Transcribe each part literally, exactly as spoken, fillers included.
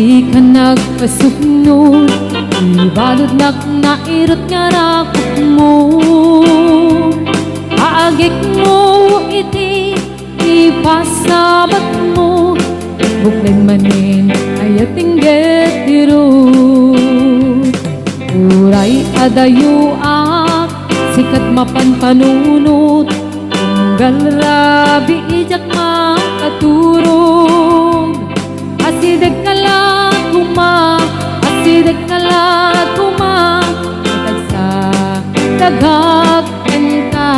Dika nagpasuknod, ibaludnak nairut nga rakupmo. Aagikmo iti ipasabatmo, bukleng manen ayat inggit ti rud. Uray adayoak, sikat mapan panunot, unggal rabii diak makaturog. Asideg ka la koma, asideg ka la koma, tagsatagak kenka.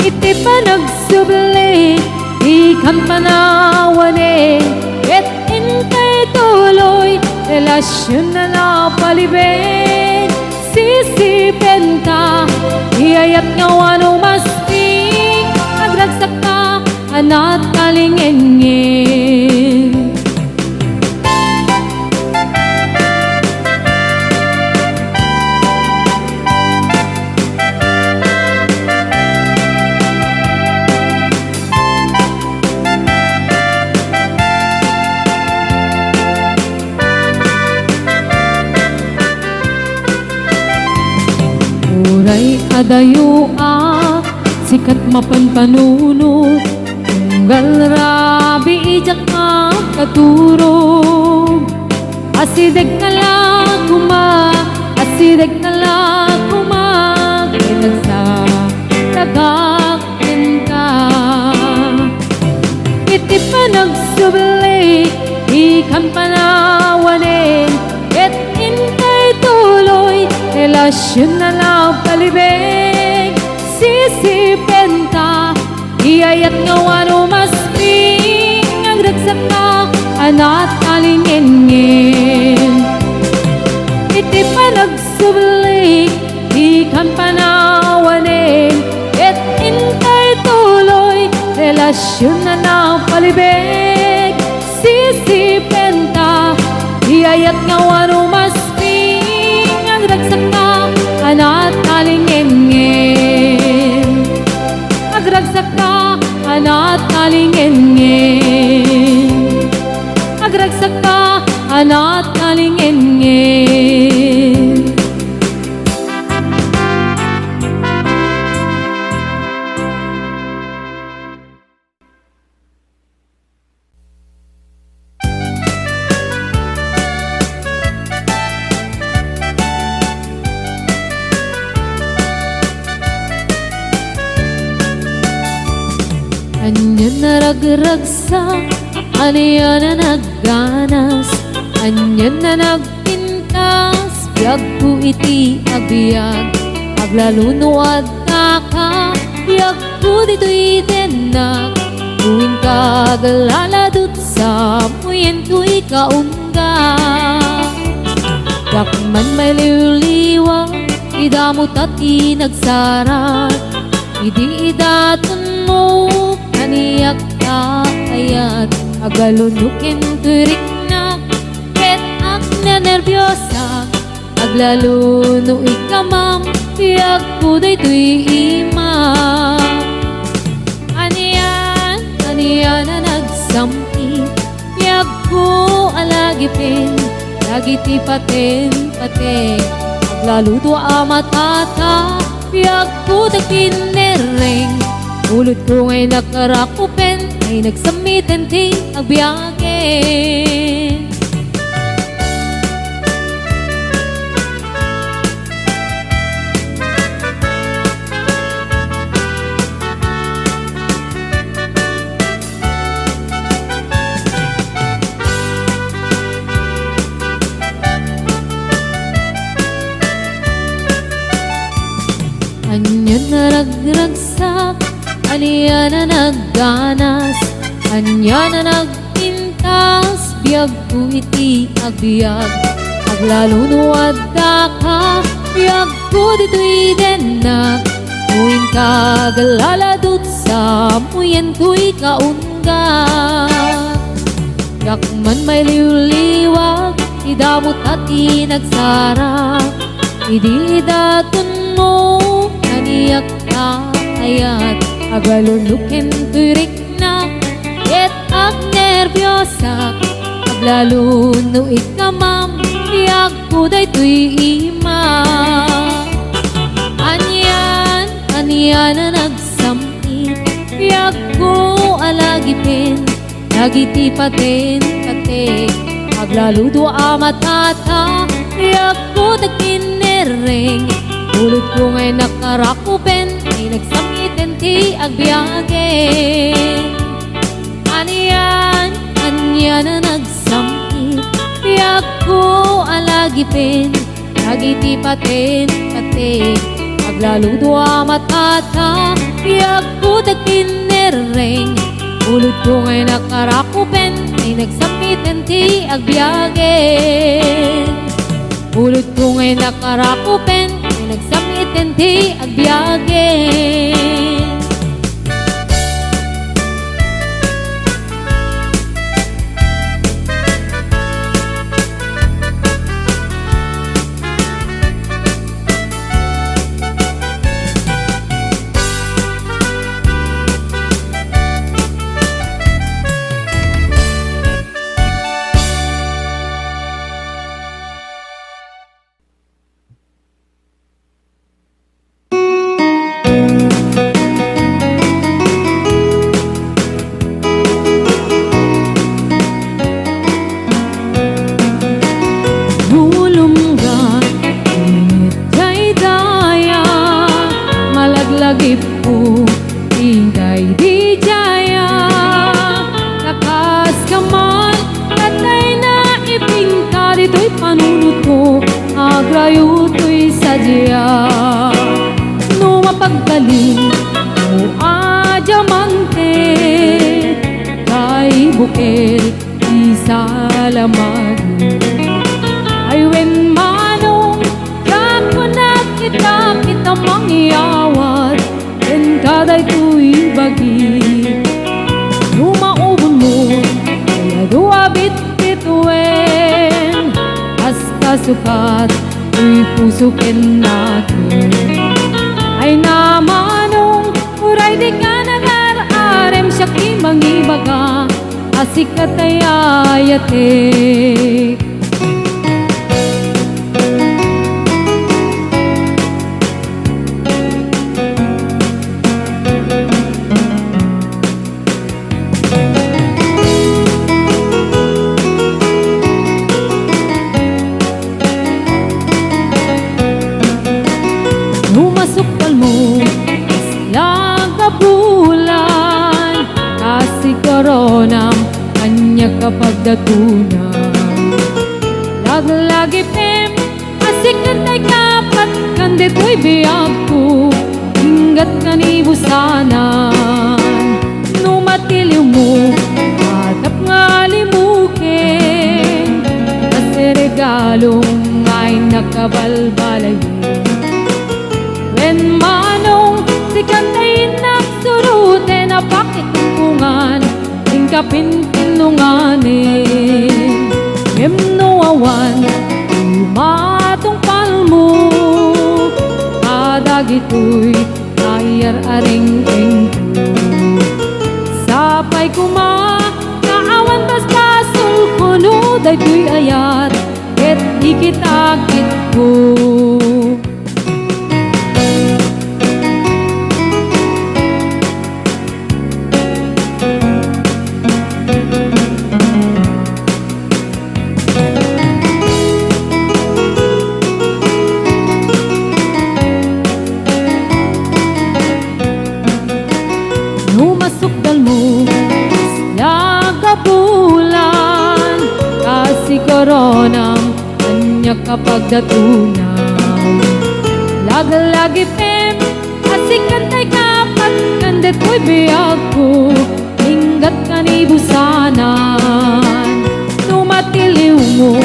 Iti panagsubli, dikan panawanen, ket inkay tuloy, relasion a napalibing. Sisipenta, iyayat nga wano masting, agragsakta, a nagtalingenngen. Uray adayoak, sikat mapan panunot, unggal rabii diak makaturog. Asideg ka la koma, asideg ka la koma, ket agsatagak kenka. Iti panagsubli, dikan panawanen, ket inkay tuloy, relasion a napalibing. Sisipenta, iyayat nga wano masting, agragsakta, a nagtalingenngen. Iti panag- subli, dikan panawanen, ket inkay tuloy, relasion a napalibing. Sisipenta, iyayat nga wano masting, agragsakta, a nagtalingenngen. Agragsakta, a nagtalingenngen. Agragsakta, a nagtalingenngen. Ania a nagragsak, ania a nagganas, ania a nagpintas, biagko iti agbiag, aglalo no addaka, biagko ditoy dennak, no inka aglaladut, samoyen toy kaun- ga. Diak man mailiwliwa, ida mo ta ti nagsarag. Idi idatonmo, kaniak ta ayat. Aglalo no ken toy riknak, ket agnenerbiosak. Aglalo no ikaman, biagko daytoy ima. Anian, anian a nagsamit, biagko a lagipen, dagiti paten-pateng. Aglaludo a matata, biagko dagiti nerreng. Ulodko nga innak rakupen, ay nagsamiten ti agbiagen. Ania a nagragsak, ania a nagganas, ania a nag- pintas, biagko iti agbiag. Aglalo no addaka, biagko ditoy dennak. No inka aglaladut, samoyen toy kaungga. Diak man mailiwliwag, ida mo ta ti nagsarag. Idi idatonmo, kaniak ta ayat. Aglalo no ken toy riknak, ket agnerbiosak. Lalo no ikkamam, yagko daytoy ima. Anian, anian a nagsam-it, yagko a lagipen, dagiti paten-patek, aglaludo a matata, yagko dagkinnerreng, ulodko ngay nakarakupen, ay nagsam-iten ti agbiagen. Anian, anian a nagsam-it, yagko a lagipen, dagiti paten-patek, aglaludo a matata, yagko dagkinnerreng, ulodko ngay nakarakupen, ay nagsam-iten ti agbiagen. Ulodko ngay nakarakupen, ay nagsam-iten ti agbiagen. Nulumgan, init daydayaw, malaglagipko, ingay daydayaw. Kakas ka man, ket dayta ipinta ditoy panunotko, agrayo toy sadiak. No mapagbalin, no a diamante, kay bukel ti salamagyo. Ay wen, Manong, diak kunak ita, ita mangyawat kenka daytoy bagi. No maubonmo, ay adu a bitbituen, kas kasukat toy puso ken nakem. Ay na, Manong, uray dika nangar-arem, siak ti mangibaga a sika ti ayatek. No masukbalmo, kasla nga bulan, kas ti koronam, ania ka pagdatonam. Laglagipem, a sika ti kapat ken ditoy biagko, inggat nga nibusanan. No matiliwmo, adda nga limuken, kas ti regalom nga innak a balbalayen. Wen, Manong, sika ti innak suroten a pakitungpungan, inka pintinonganen. Ngem no awan ti matungpalmo, a dagitoy nga iyar-areng-engko. Sapay koma nga awan basbasolko no daytoy ayat ket ikitakitko. No masukbalmo, kasla nga bulan, kas ti koronam, ania ka pagdatonam. Laglagipem, a sika ti kapat ken ditoy biagko, inggat nga nibusanan. No matiliwmo,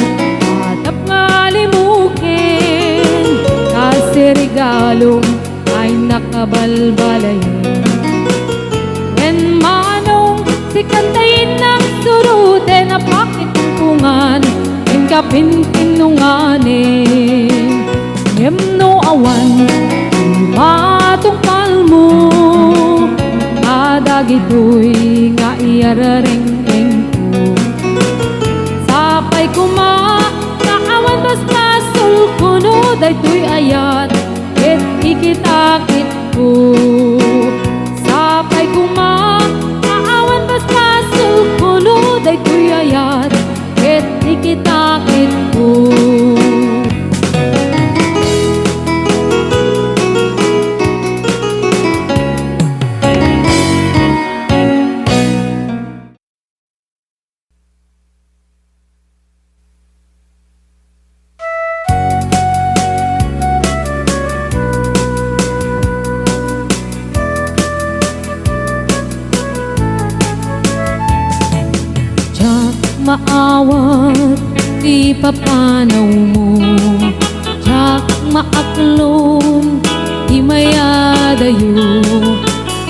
adda nga limuken, kas ti regalom nga innak a balbalayen. Wen, Manong, sika ti innak suroten a pakitungpungan, inka pintinonganen. Ngem no awan ti matungpalmo, a dagitoy nga iyar-areng-engko. Daytoy ayat ket ikitakitko. Sapay koma a awan basbasolko no daytoy ayat ket ikitakitko. Diak maawat ti papanawmo, diak maaklon ti mayadayo.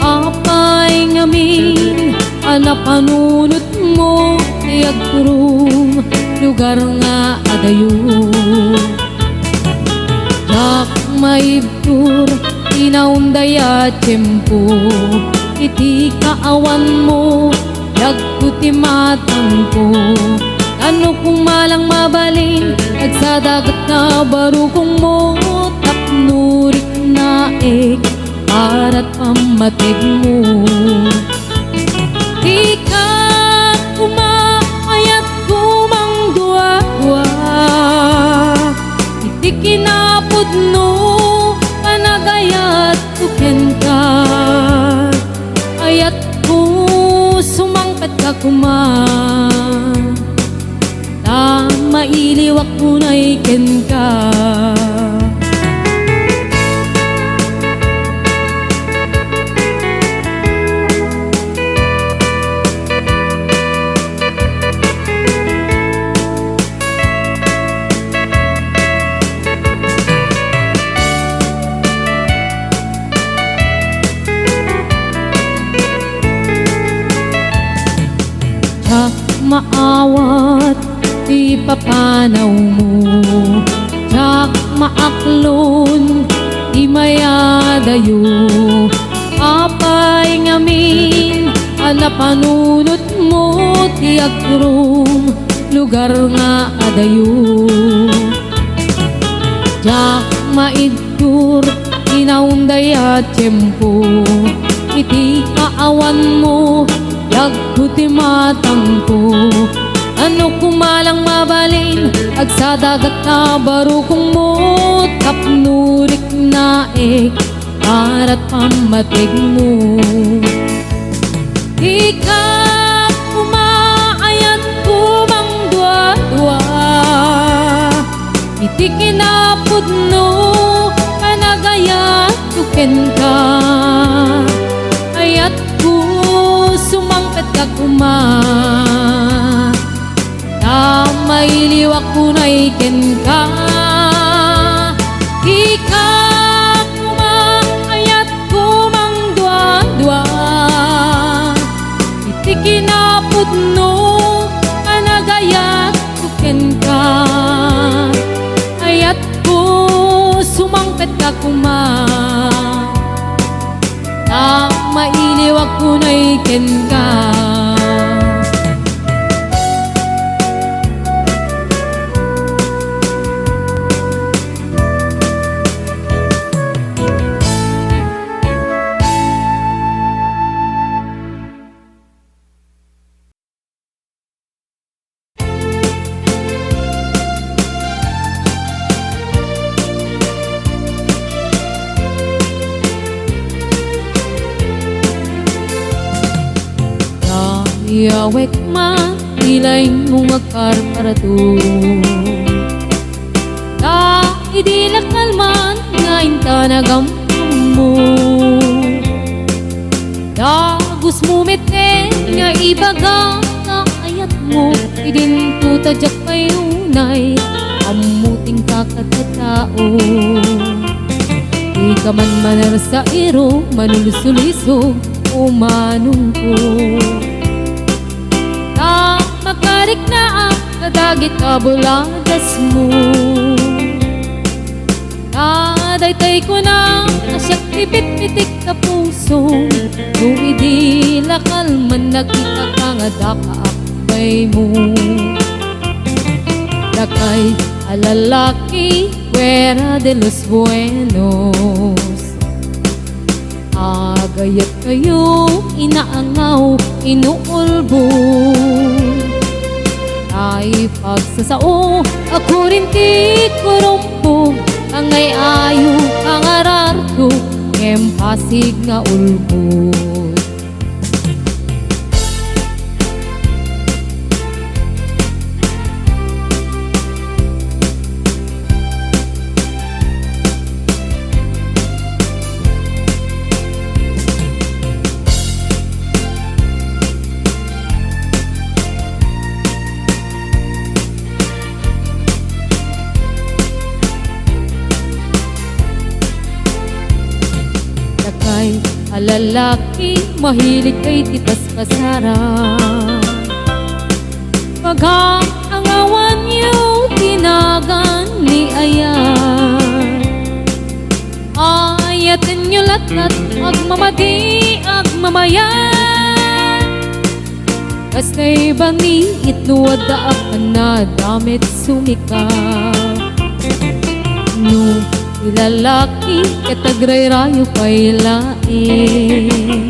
Apay ngamin a napanunotmo ti agturom, lugar nga adayo. Diak maibtur ti naunday a tiempo, iti kaawanmo, yagko ti matangko. Tano koma lang mabalin, agsadagat nga barukongmo, tapno riknaek, arat pammategmo. Dika koma ayat koma mangduadua iti kinapudno, panagayatko kenka. Ayatko, sumangpetka koma. Ta mailiwak unay kenka. Diak maawat ti papanawmo, diak maaklon ti mayadayo. Apay ngamin a napanunotmo ti agturom, lugar nga adayo. Diak maid Tur ti naunday a tiempo, iti kaawanmo, yagko ti matangko. Tano koma lang mabalin, agsadagat nga barukongmo, tapno riknaek, arat pammategmo. Dika koma ayat koma mangduadua iti kinapudno, panagayatko kenka. Ayatko, sumangpetka koma. Ta mailiwak unay kenka. Dika koma ayat koma mangduadua iti kinapudno, panagayatko kenka. Ayatko, sumangpetka koma. Ta mailiwak unay kenka. Dayawek man ti laingmo nga karkarato. Ta idi lakal man nga intanagam ammo. Dagusmo met nga ibaga nga ayatmo, idinto ta diak pay unay ammo ti inkakadkadtao. Dika man manarsairo, manulsulisog, umanongko. Ta makariknaak kadagiti buladasmo. Ta daytoy kunam a siak ti pitpitik ta pusom, no idi lakal man nakitaka nga dakaak baymo. Dakay a lalaki, Fuera de los buenos. Agayat kayo, inaangaw, inuulbod. Tay pagsasao, akurin ti kurumbog, pangay-ayo, pangararto, ngem pasig nga ulbod. Dakay a lalaki, mahilig kay ti paspasara. Pag-aangawanyo ti nagan ni ayat. Ayatenyo lattan, agmamadi, agmamayan. Kasta bangin no adda a panadamit sumika. No ti lalaki ket agrayrayo pay laeng.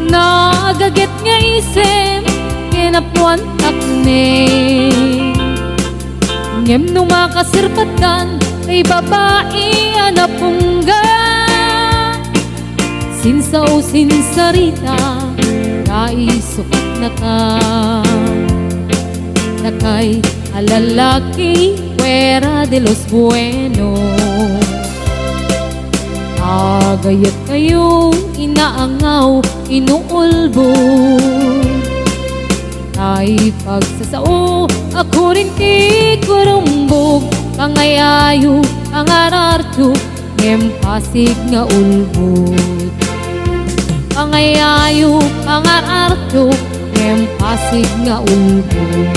Nagaget nga isem ken napnuan takne. Ngem no makasirpatkan, tay babai a napunggan. Sinsao, sinsarita, ta isukatnaka. Dakay a lalaki, fuera de los buenos. Agayat kayo, inaangaw, inuulbod. Tay pagsasao, akurin ti kurumbog, pangay-ayo, pangararto, ngem pasig nga ulbod. Pangay-ayo, pangararto, ngem pasig nga ulbod.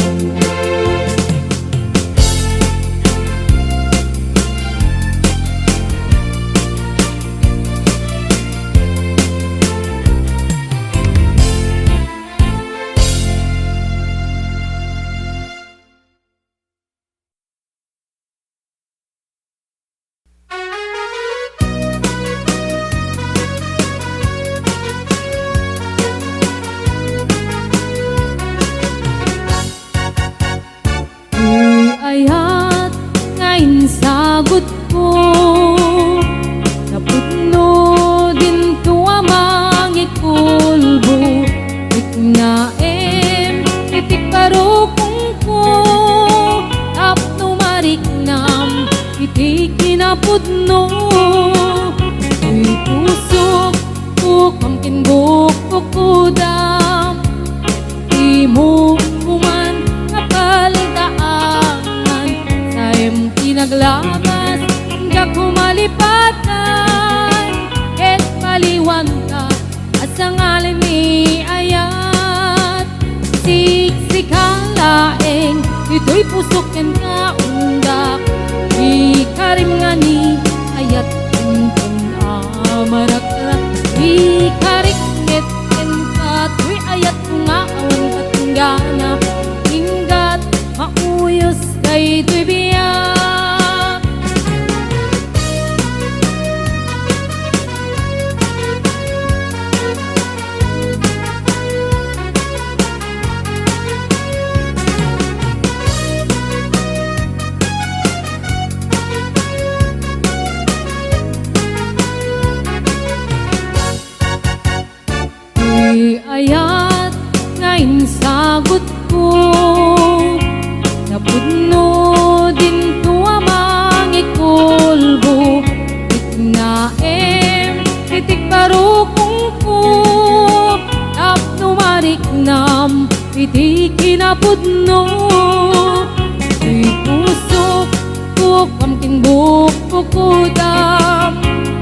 Ti ayat nga insagutko, napudno dinto a mangikulbo. Riknaem iti karukongko tapno mariknam iti kinapudno. Ti pusok, ukam ken bukbukudam. Imumpuman nga paldaangan, saem ti naglabas, nga kumalipatan, ket paliwanta, a sangalen ni ayat. Siksika laeng, ditoy pusok kenka undak, ikarim nga ni ayat, inton a marakrak, ikariknget kenka, toy ayat nga awan patunggana, inggat mauyos daytoy biag. Ti ayat nga insagutko, napudno dinto a mangikulbo. Riknaem iti karukongko tapno mariknam iti kinapudno. Ti pusok, ukam ken bukbukudam.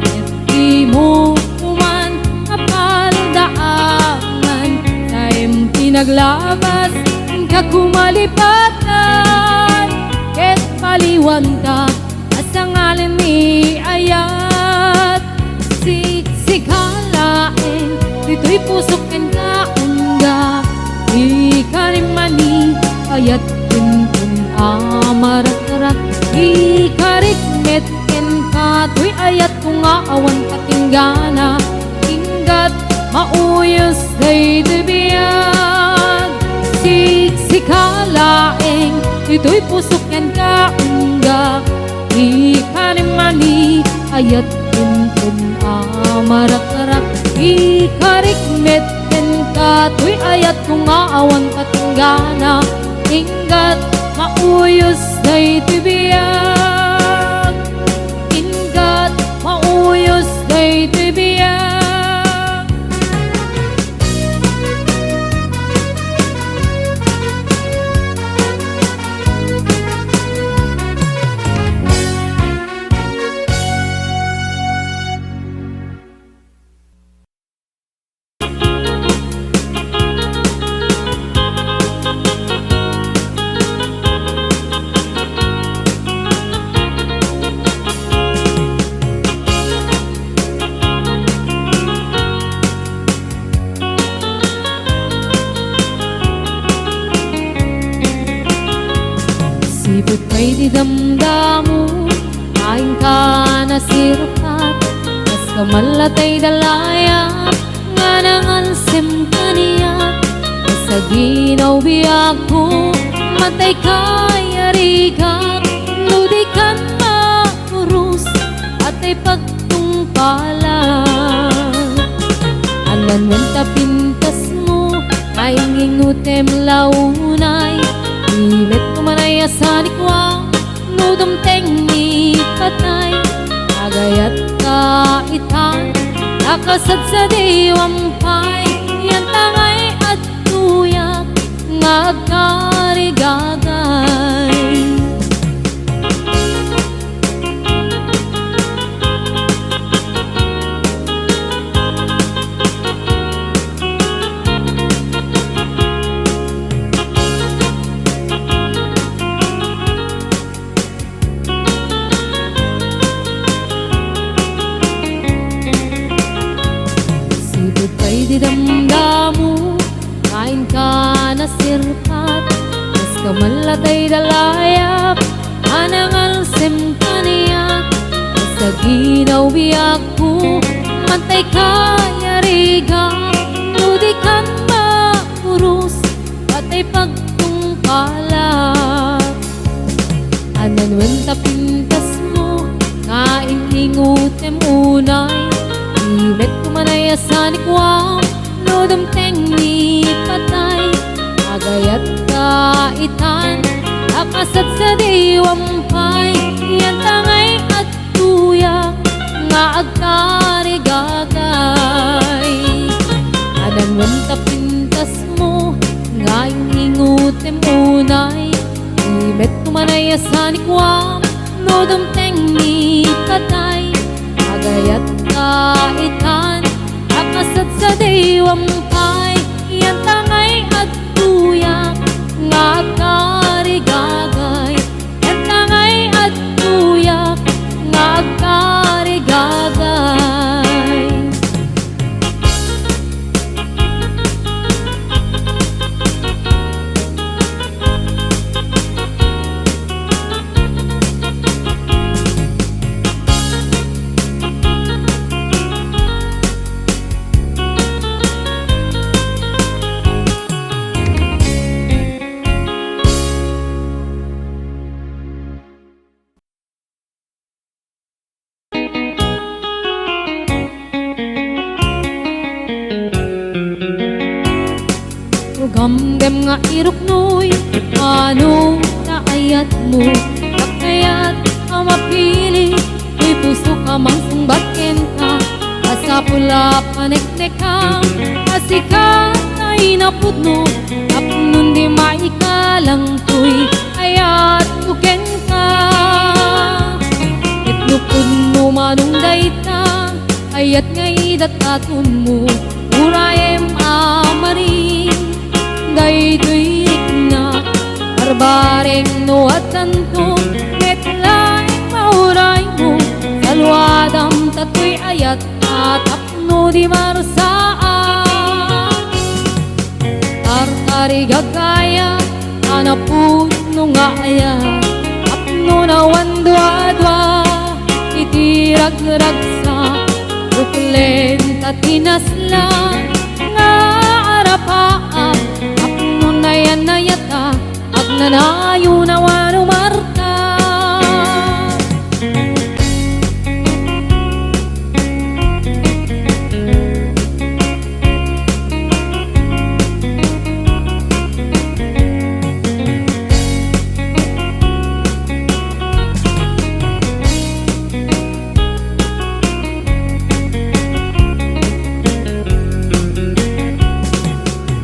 Ket imumpuman a paldaangan, saem ti naglabas, inka kumalipatan, ket paliwanta, a sangalen ni ayat. Siksika laeng, ditoy pusok kenka undak, ikarim nga ni ayat, inton a marakrak, Ikarik met kenka toy ayatko nga awan patinggana. Inggat, mauyos daytoy biag. Siksika laeng ditoy pusok kenka, ingga. Ikarim a ni ayat kenken a marakrak. Ikarik met kenka toy ayatko nga awan patinggana. Inggat, mauyos daytoy biag. Inggat, mauyos daytoy biag. Sipud pay ti damdamo, kainka nasirpat, kas kamallatay dalayat, nga nangalsem kaniak. Sa ginaw biagko, matay kayarigak, no di kan maurus, atay pagtungpalan. Anan wen ta pintasmo, ay ingutem la unay, imet ko manay a sanikua, no dumteng ni patay, agayat ka itan, nakasadsadiwam pay, yan tangay adtoyak nga agkarigagay. Sipud pay ti damdamo, kainka nasirpat, kas kamallatay dalayat, a nangalsem kaniak. Sa ginaw biagko, matay kayarigak, no di kan maurus, patay pagtungpalan. Anan wen ta pintasmo, kain ingutem unay, imet ko manay a sanikuam, no dumteng ni patay, agayat ka itan, nakasadsadiwam pay, yan tangay adtoyak nga agkarigagay. Anan wen ta pintasmo, nga ingutem unay, imet ko manay a sanikuam, no dumteng ni patay, agayat ka itan, nakasadsadiwam pay, yan tangay adtoyak nga agkarigagay. Ket tangay adtoyak nga agkarigagay. Gamgam nga iruknoy, ano ta ayatmo? Kayat a mapili, ti pusok a mangsungbat kenka. Masapul a paneknekam, a sika ta inapudno, tapno di maikalang toy ayatko kenka. Ket no pudno manen dayta, ayat nga idatdatonmo, urayem a marin daytoy riknak. Barbareng no addanto, met laeng mauraymo, saluadam ta toy ayat a tapno di marsaak. Karkarigagayat a napudno nga ayat, tapno Tapno awan duadua iti ragragsak, uklen ta ti nasla nga arapaak, tapno nayan-nayatak, agnanayon awan umarta.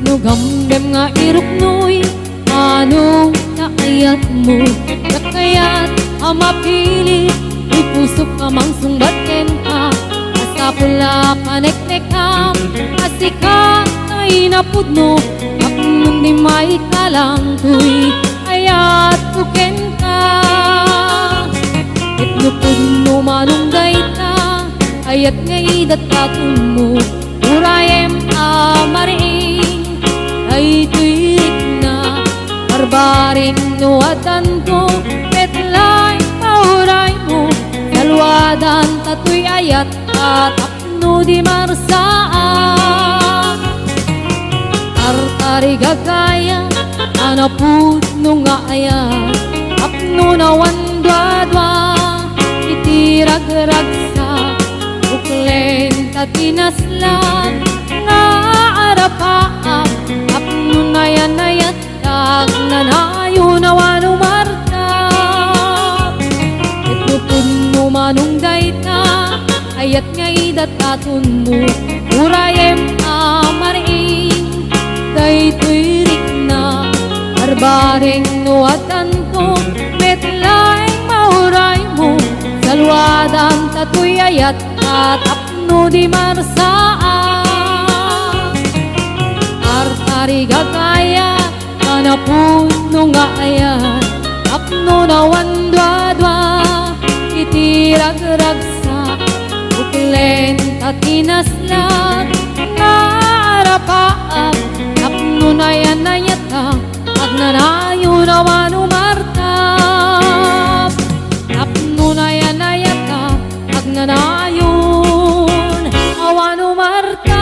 No gamgem nga iruknoy, mano nga ayatmo? Diak kayat a mapilit, ti pusok a mangsungbat kenka. Masapul a paneknekam a sika nga inapudno, tapno di maikalang toy ayatko kenka. Ket no pudno manong dayta, ayat nga idatdatonmo, urayem a mariing daytoy rikna. Barbareng no addanto, met laeng pauraymo, saluadan ta toy ayat a tapno di marsaak. Artarigan aya a napudno nga ayat, tapno awan duadua iti ragragsak, uklen ta ti nasla nga arapaak, tapno nayan-nayatak, agnanayon awan umarta. Ket no pudno manong dayta, ayat nga idatdatonmo, urayem a mariing daytoy rikna. Barbareng no addanto, met laeng pauraymo, saluadan ta toy ayat a tapno di marsaak. Artarigan aya a napudno nga ayat, tapno awan duadua iti ragragsak, uklen ta ti nasla nga arapaak, tapno nayan-nayatak, agnanayon awan umarta. Tapno nayan-nayatak, agnanayon awan umarta.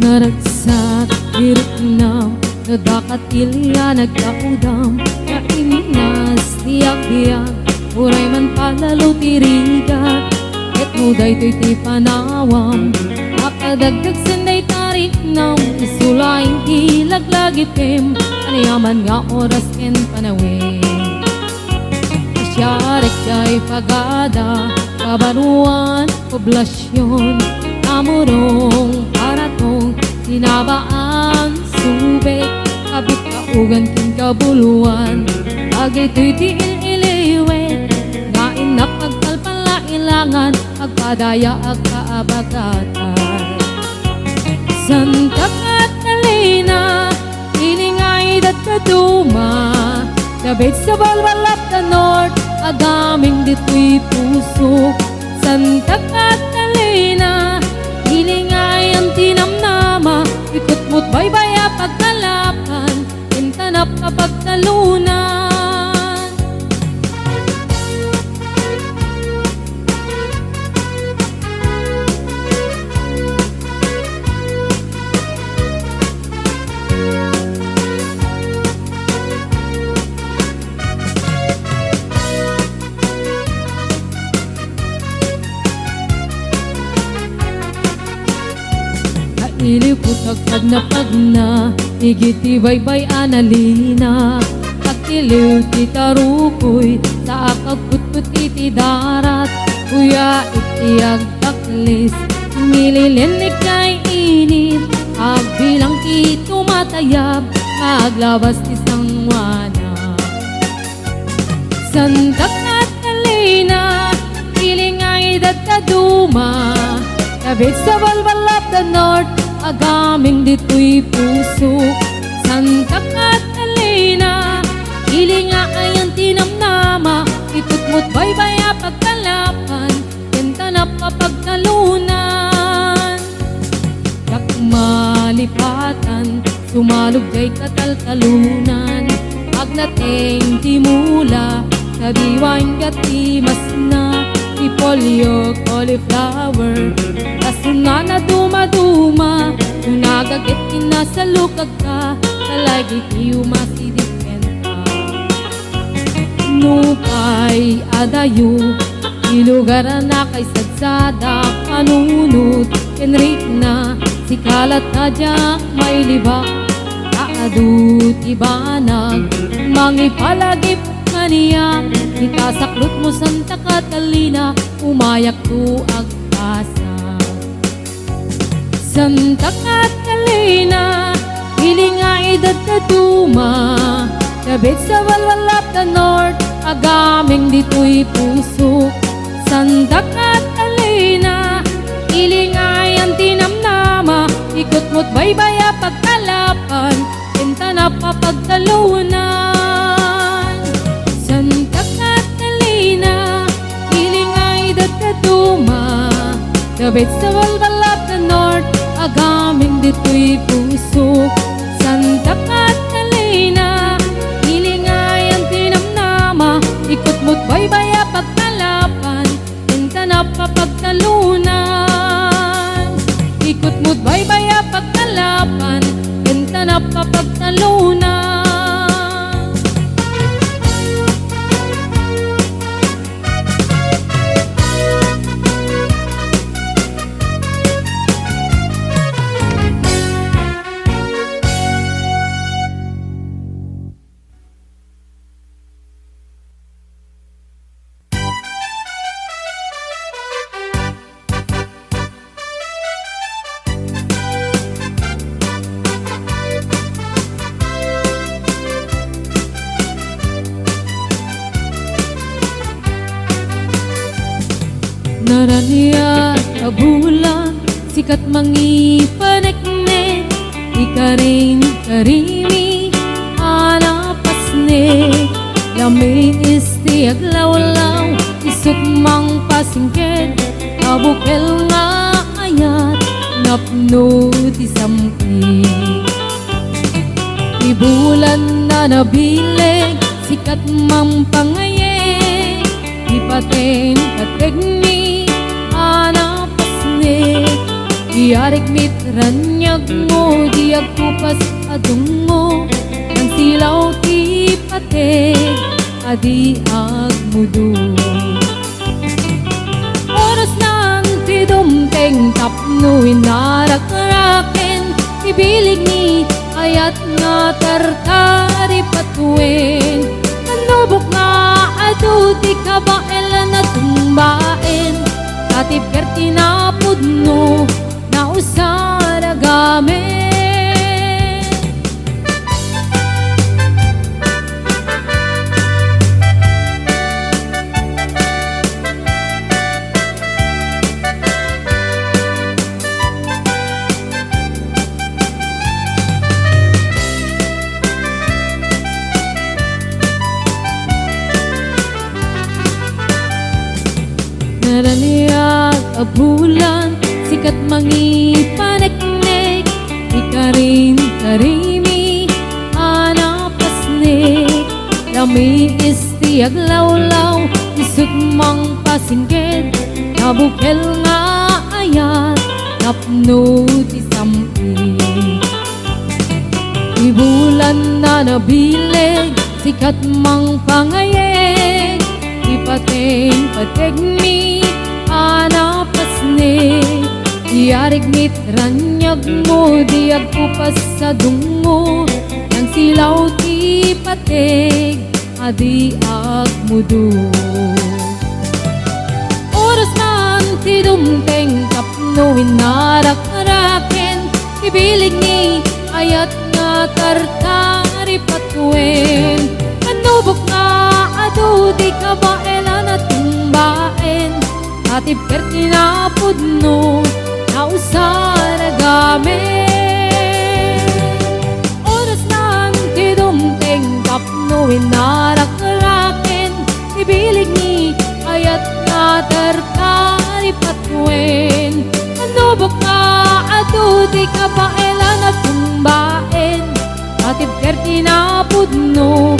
Naragsak ti riknam, no dakatilya nagkaudam, nga imnas ti agbiag, uray man palalo ti rigat, ket no daytoy ti panawam, makadagdag sen dayta riknam, isu laeng ti laglagipem, aniaman nga oras ken panawen. Siarek jay pagada, kabaruan, poblasion, Tamurong, Paratong, Sinabaan, Subic, Kabit, Kaugan ken Kabuluan. Dagitoy ti il-iliwet nga innak agtalpalailangan, agpadaya agkaabagatan. Santa Catalina, Ilingaid at Kaduma, David sa Balbalap da North, agaming ditoy puso. Santa Catalina, ilingayan ti namnama, ikutmot baybay a pagkalapan, intanap a pagtalunan. Nailiput agpagna-pagna, igiti baybay a nalina. Agtiliw ti tarukoy, sa akagputput iti darat. Kuya, iti ag- Taklis, nililinnik nga init, agbilang ti tumatayab, aglabas ti sanguana. Santa Catalina, Ili nga idad ta duma, the best of all, all of the north, agameng ditoy puso. Santa Catalina, ili nga ayan ti namnama, ikutmo't baybay a pagkalapan, ken ta napapagtalunan. Diak malipatan, sumalog jay kataltalunan. Agnateng ti mula, kabiwang ket ti masna, repolyo, cauliflower. Kasuna na dumaduma, no nagaget ti nasalukag ka, kalay di ti umasideg ken ka. Nupay adayo ti lugar a nakaisadsada, panunot ken rikna, sika latta diak mailiba. Ta adu ti banag mangipalagip kaniak, ita saklotmo, Santa Catalina, umayak to agpasa. Santa Catalina, ili nga idad ta duma, the best of all, all of the north, agameng ditoy puso. Santa Catalina, ili nga ayan ti namnama, ikutmo't baybay a pagkalapan, ken ta napapagtalunan. Santa Catalina, ili nga idad ta duma, the best of all, all of the north, agameng ditoy puso. Santa Catalina, ili nga ayan ti namnama, ikutmo't baybay a pagkalapan, ken ta napapagtalunan. Ikutmo't baybay a pagkalapan, ken ta napapagtalunan. Naraniag a bulan, sika't mangipaneknek, ikarin-karimi a napasnek. Lamiis ti aglawlaw, isu't mangpasingked, a bukel nga ayat, napno ti sampi. Ti bulan a nabileg, sika't mangpangayeg, ti pateng pategmi a napasnek. Ti arigmi't raniagmo, di agkupas a dungngo, nangsilaw ti pateg a di agmudo. Orasnan ti dumteng tapno inarakraken ti bileg ni ayat nga tartaripatuen. Nannubok nga adu ti kabaelan a tumbaen, natibker ti napudno, nausar a gamen. Naraniag a bulan, sika't mangipaneknek, ikarin-karimi a napasnek. Lamiis ti aglawlaw, isu't mangpasingked, nabukel nga ayat, napno ti sampi. Ti bulan a nabileg, sika't mangpangayeg, ti pateng pategmi a napasnek. Ti arigmi't raniagmo, di agkupas a dungngo, nangsilaw ti pateg a di agmudo. Orasnan ti dumteng tapno inarakraken ti bileg ni ayat nga tartaripatuen. Nannubok nga adu ti kabaelan a tumbaen, Natibker ti napudno, nausar a gamin. Orasnan ti dumteng tapno inarakraken ti bileg ni ayat nga tertari patuen. Nubok nga adu ti kabaelan a tumbaen, natibker ti napudno,